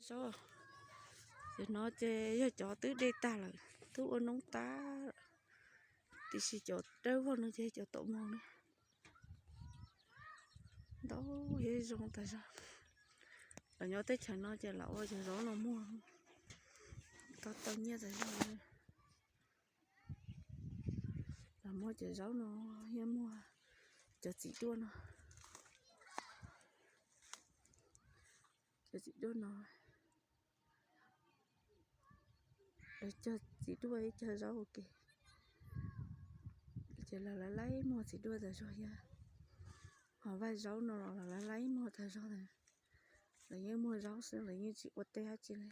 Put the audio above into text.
Tso, cov no ces yog cov twb de tag lawm, twb ua noob tag lawm, tiam sis cov dawb vog no ces cov taum mog na. Ntau, zoo tas zog. Los nyob teb chaws no ces lam ua cov zaub no muag, tau tau nyiaj tas zog. Los muag cov zaub no, yeej muag cov txiv duaj no. Cov txiv duaj no, lawv cog txiv duaj ib cog zaub ua ke, ces lawv laib laib muag txiv duaj tas zog thiab. Ho vaj zaub no los lawv laib laib muag tas zog. Lawv yeej muag zaub xwb, lawv yeej tsis ua teb dab tsi li.